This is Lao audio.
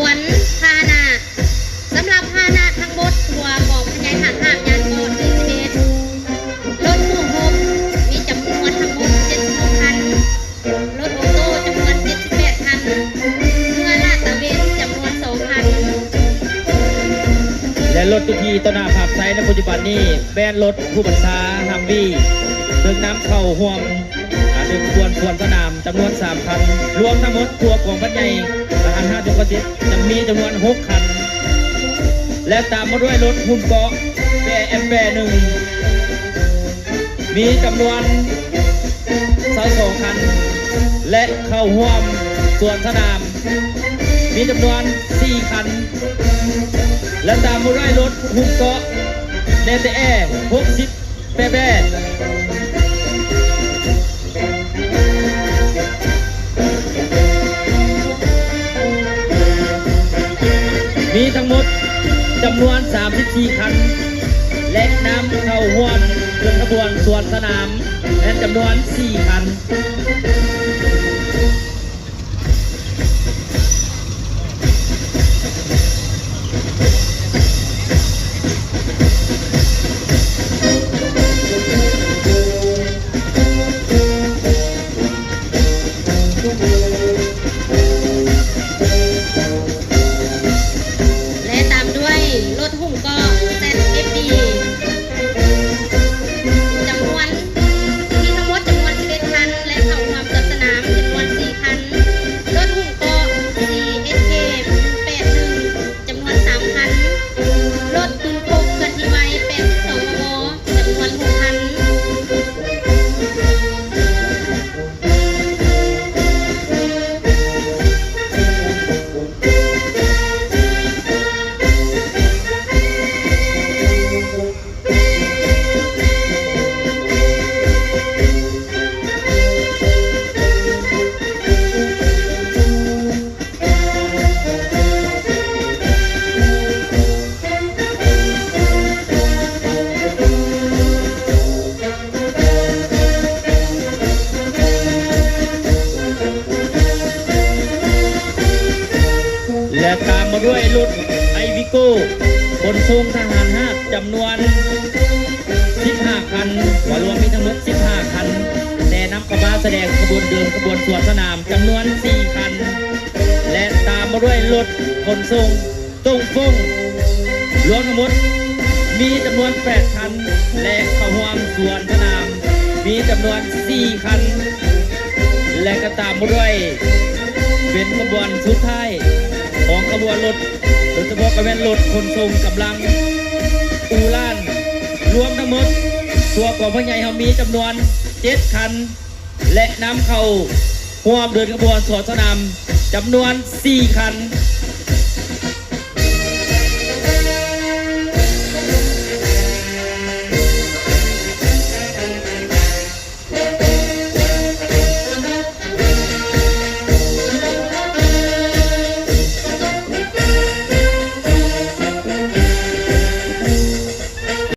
ສ່ວນພາຫະນະ ສຳລັບພາຫະນະທັງໝົດ ທົ່ວກອງພະໃຫຍ່ທະຫານຫາບຍານເກາະທີສິບເອັດ ລົດຕູ້ຮົບ ມີຈຳນວນທັງໝົດເຈັດສິບຫົກຄັນ, ລົດໂອໂຕ້ຈຳນວນເຈັດສິບແປດຄັນ, ເຮືອລາດຕະເວນຈຳນວນສອງຄັນ ແລະ ລົດຢູ່ທີ່ຕໍ່ໜ້າພາບໃຊ້ໃນປັດຈຸບັນນີ້ ແມ່ນລົດຜູ້ບັນຊາ ຮັມວີ ເຊິ່ງນຳເຂົ້າຮ່ວມ ອາ ເດີນຂະບວນສວນສະໜາມ ຈຳນວນສາມຄັນ. ລວມທັງໝົດທົ່ວກອງພັນໃຫຍ່ທະຫານຫາບ ຈະມີຈຳນວນຫົກຄັນ ແລະ ຕາມມາດ້ວຍລົດຫຸ້ມເກາະ ແປແອມແປໜຶ່ງ ມີຈຳນວນຊາວສອງຄັນ ແລະ ເຂົ້າຮ່ວມສວນສະໜາມ ມີຈຳນວນສີ່ຄັນ ແລະ ຕາມມາດ້ວຍລົດຫຸ້ມເກາະ ແນແຕແອ ຫົກສິບ ແປແປ ມີທັງໝົດຈຳນວນສາມສິບສີ່ຄັນ ແລະ ນຳເຂົ້າຮ່ວມເດີນຂະບວນສວນສະໜາມ ແມ່ນຈຳນວນສີ່ຄັນ. ແລະ ຕາມດ້ວຍລົດຫຸ້ມເກາະ ແຊດເອັຟບີ ຈຳນວນ ມີທັງໝົດຈຳນວນສິບເອັດຄັນ ແລະ ເຂົ້າຮ່ວມສວນສະໜາມຈຳນວນສີ່ຄັນ, ລົດຫຸ້ມເກາະ ຊີເອັສເຄ ໜຶ່ງແປດໜຶ່ງ ຈຳນວນສາມຄັນ, ລົດຕຸນພົກເຄື່ອນທີ່ໄວ ແປດສິບສອງ ມມ ຈຳນວນຫົກຄັນ. ແລະ ຕາມມາດ້ວຍລົດໄອວີໂກ້ ຂົນສົ່ງທະຫານຮາບ ຈຳນວນສິບຫ້າຄັນ, ວ່າລວມມີທັງໝົດສິບຫ້າຄັນ, ແລະ ນຳເຂົ້າມາສະແດງຂະບວນເດີນຂະບວນສວນສະໜາມ ຈຳນວນສີ່ຄັນ ແລະ ຕາມມາດ້ວຍລົດຂົນສົ່ງ ຕົງຟົງ ລວມທັງໝົດມີຈຳນວນແປດຄັນ ແລະ ເຂົ້າຮ່ວມສວນສະໜາມມີຈຳນວນສີ່ຄັນ ແລະ ກະຕາມມາດ້ວຍເປັນຂະບວນສຸດທ້າຍຂອງຂະບວນລົດ ໂດຍສະເພາະກະແມ່ນລົດຂົນສົ່ງກຳລັງອູຣານ ລວມທັງໝົດທົ່ວກອງພະໃຫຍ່ເຮົາມີຈຳນວນເຈັດຄັນ ແລະ ນຳເຂົ້າຮ່ວມເດີນຂະບວນສວນສະໜາມຈຳນວນສີ່ຄັນ.